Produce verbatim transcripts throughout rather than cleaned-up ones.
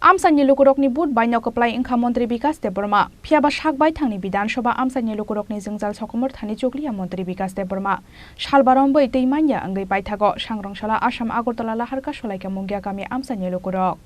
Amchaini lukurokni vote baino kwplai wngkha Montri Bikas Debbarma. Phiyaba sak baithangni Bidhan Sabha amchaini lukurokni jwngjal sokomor thani chukliya Montri Bikas Debbarma. Salbar wngwi twi manya wngwi paithago Sangrong salo Assam Agartala Laharka Solaika Mungia kami amchaini lukurok.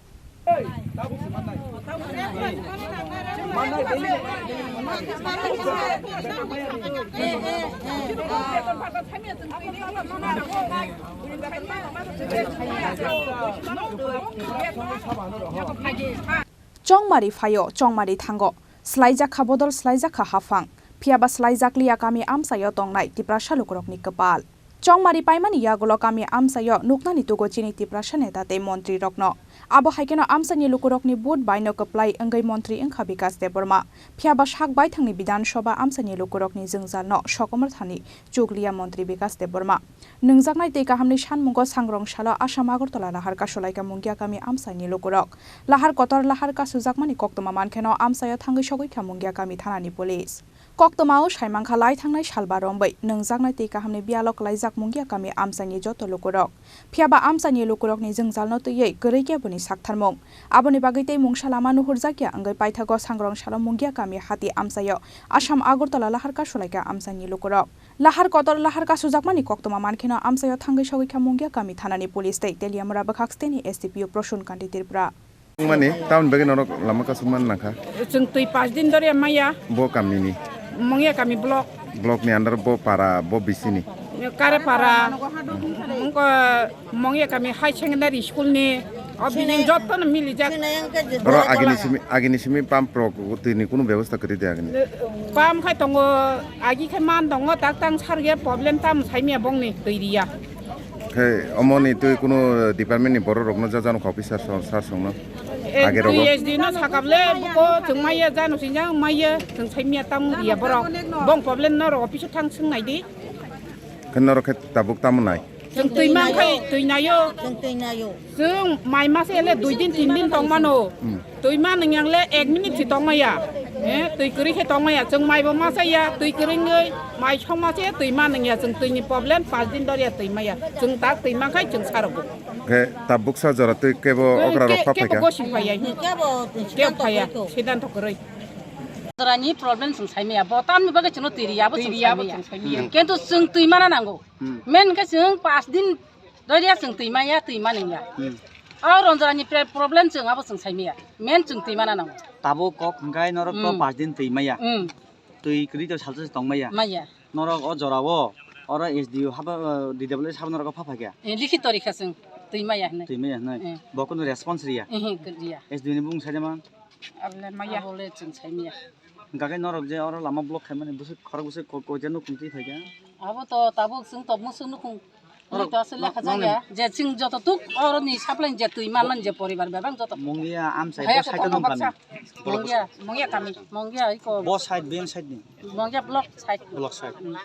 Chongmari phaio, chongmari thango. Swlaijakha bodol, swlaijakha haphang. Phiyaba swlaijakliya kami amchaio tongnai Tiprasa lukurokni kwpal. Chongmari paimani yagulo kami amchaio nuknani tugo chini Tiprasa neta tei montrirokno. Abo hai kheno amchaini lukurokni vote baino kwplai wngwi montri wngkha Bikas Debbarma. Phiyaba sak baithangni Bidhan Sabha amchaini lukurokni jwngjalno sokomor thani chukliya Montri Bikas Debbarma. Nwngjaknai tei kahamni sanmungo Sangrong salo Assam Agartala Laharka Solaika Mungia kami amchaini lukurok. Lahar kotor lahar kasujakmani koktwma mankheno amchaio thangwi sogwi kha Mungia kami thanani police. Koktwmao saimankha lai thangnai salbar romwi nwngjaknai tei kahamni biyalo kwlaijak Mungia kami amchaini joto lukurok. Phiyaba amchaini lukurokni jwngjalno twiwi kwrwi khe boni saktharmung. Aboni bagwi tei mungsa lama nuhurjakya wngwi paithago Sangrong salo Mungia kami hati amchaio Assam Agartala Laharka Solaika amchaini lukurok. Lahar kotor lahar kasujakmani koktwma mankheno amchaio thangwi sogwi kha Mungia kami thanani police tei Teliamura bwkhak steni S D P O Prosun Kanti Tripura. Mani, tamoni bagwi norok lama kasuk man nangkha? Chwng twi pas din dori maya. Bo kamini? Mongya kami block. Block ni under bo para, bo bisini? Kare para, wngkha Mongya kami high secondary school ni, o bini joto no mili jak. Oro agini simi, agini simi pump rok twi ni kunu bebosta kwrwi de agini? Pump khai tongo, agi khai man tongo, tak tang sar ge problem tam sai miya bong ni twi riya. Khe omo ni twi kunu department ni borok rok no jajano kha officer song, sir song no? Eh, age rogo? Twi S D no sakable buko chwng maya jano sinjang maya chwng sai miya tam riya borok. Bong problem no ro office thang swng nai di. Khe norok khe tabuk tamo nai? Chwng twi man khai twi nayo. Chwng twi nayo. Chwng mai mase ele dui din tin din tong mano. Hmm. Twi man yang le ek minute si tong maya. Eh, twi kwrwi khe tong maya. Chwng mai bo masa ya, twi kwrwi ngoi, mai song mase twi man ya. Chwng twi ni problem pas din dor ya twi maya. Chwng tak twi man khai chwng saro bo. Khe tabuk sa jora twi kebo okra rok pha phaikha? Kebo gosi phaya. Kebo phaya. Sidan to kwrwi. Jora ni problem chwng sai maya. Bo tamni bagwi chwngno twi riya bo chwng sai maya. Twi riya bo chwng sai maya. Kintu chwng twi mana nango. Hmm. Men khe chwng pas din dor ya chwng twi maya, twi man ya. Hmm. O ronjora ni pre-, problem chwng abo chwng sai maya. Men chwng twi mana nango. Tabuk kok hwnkhe norok to Hmm. pas din twi maya. Hmm. Twi kwrwi to salsa se tong maya. Maya. Norok o jora o, oro S D O haba, D W S haba norok pha phaikha? Eh, likhito rikha chwng, twi maya hinwi. Twi maya hinwi? Eh. Bo kunu response riya? Eh, riya. S D O ni bung sai man? Abole maya. Abole chwng sai maya. Hwnkha khe norok je oro lama block khaimani bwswk khorok bwswk ko-, koita nukhung twi phaikha? Abo to tabuk chwng to musuk nukhung Oro twi to aswk lekha nang-, jakya. Je chwng joto tuk oro ni supply je twi man man je poribar bebak joto. Mungya amchai Haya bo ko side kono nang kami. Baksa. Mungya, mungya kami. Mungya iko. Bo side, ben side ni. Mungya block side. Block side. Hmm.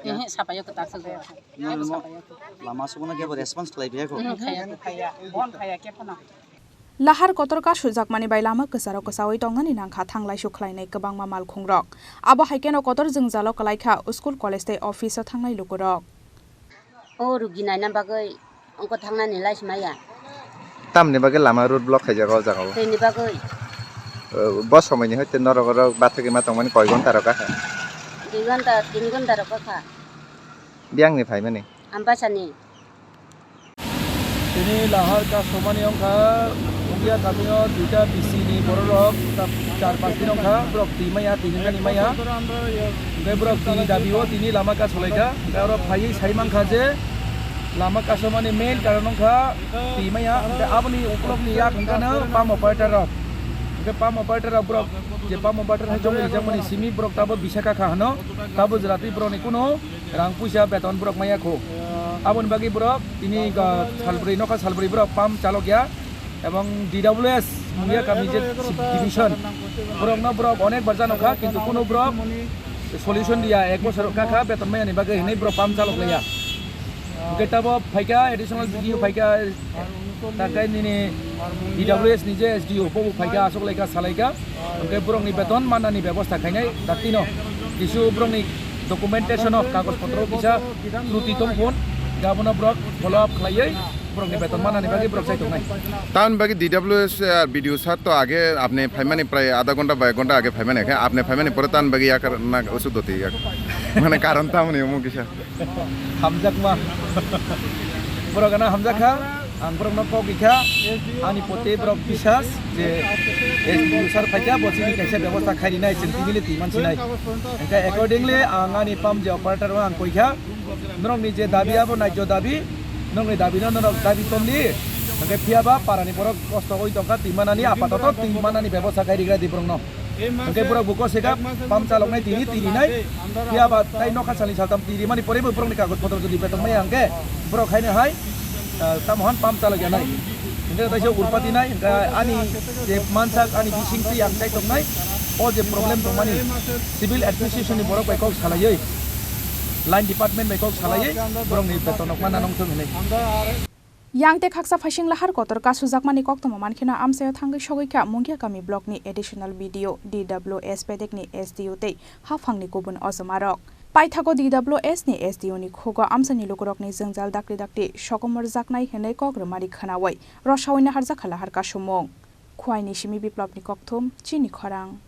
Ehe, sapayo ko taksa je. Nang Ebo mo sapayo ko. Lama subuna kebo response khlai biya ko. Hmm, khaya ko. Khaya, bon khaya ke phano. Lahar kotor kasujakmani bai lama kwcharo kwchaui tongnani nangkha thanglaisu khlainai kwbangma malkhungrok. Abo hai kheno kotor jwngjalo kwlaikha school, college tei office-o thangnai lukurok. O rugi naina bagwi wngkha thangnani laismaya. Tamni bagwi lama road block khaijak o jaga o? Tini bagwi. O, bo somoini hoite norok oro bathagwi ma tongmani koi ghonta rok kha? Dui ghonta, tin ghonta rok kha. Biyangni phaimani? Ambasani. Tini lahar kasomani wngkha, wngya kamio duita bisi ni bororok, ta-, char pas din wngkha, borok twi maya, twi hwnkhani maya. Hwnkhe borok twi dabi o tini lama kasolaikha, hwnkhe oro phaiwi sai mankha je lama kasomani main karon wngkha twi maya, hwnkhe aboni ukulokni yak hwnkha no pump operator rok. Hwnkhe pump operator rok borok je pump operator hai chongwi rijak mani simi borok tabo bisa kakha hwno, tabo jwra twi borokni kunu rang puisa beton borok maya kho. Aboni bagwi borok tini, ah, salbrwi nokha salbrwi borok pump chalok ya. Ebong D W S Mungia kami je division, borokno borok onek bar jano kha, kintu kunu borok solution riya, ek bosor kha kha beton maya ni bagwi hinwi borok pump chalok laiya. Hwnkhe tabo phaikha, additional B D O phaikha, takai nini D W S ni je S D O bo phaikha, aswk laikha, salaikha. Hwnkhe borokni beton mannani bebosta khainai daktino. Kisu borokni documentation o kagoj potro kisa truti tongphun, abono borok follow up khlaiwi Borokni beton manani bagwi borok chai tongnai. Tamoni bagwi D W S ar B D O sir to age apni phaimani prai adha ghonta ba ek ghonta age phaimani khe apni phaimani pore tamoni bagwi yakar na usuk doti yak. Mane karon tamoni omo kisa. Hamjakma. Borok gana hamjakha, ang borokno kok ikha, ani pote borok bisas je S D O sir phaikha, bo chini kaisa bebosta khairi nai, chwng tini le twi mansinai. Hingkhe accordingly ang ani pump je operator no ang koikha, norokni je dabi abo naikjo dabi, norokni dabi no norok dabi tomli, hingkhe phiyaba parani borok kosto oi tongkha, twi manani apatoto twi manani bebosta khairi gra di borokno. Hingke borok buko sega pam chaloknai tini tini nai. Phiya ba tai nokha salni saltam tiri mani pore bo borokni kagoj potro jodi beton maya hingke borok haino hai, ah, tamo han pam chalok ya nai. Hingke tai se urpati nai, hingke ani je mansak ani bising twi ang tai toknai. O je problem tongmani civil administration ni borok bai kok salaiwi, line department bai kok salaiwi borokni beton nok mana nongthok hinwi. Yang tei khaksa phaising lahar kotor kasujakmani koktwma mankheno amchaio thangwi sogwi kha Mungiakami blockni additional B D O, D W S bedekni S D O tei haphangni kubun ojomarok. Paithago D W S ni S D O ni khugo amchaini lukurokni jwngjal dakti dakti sokomorjaknai hwnwi kok rwmani khwnawi rwsaui naharjakha lahar kasumung. Khwaini simi Biplopni kokthum, chini khorang.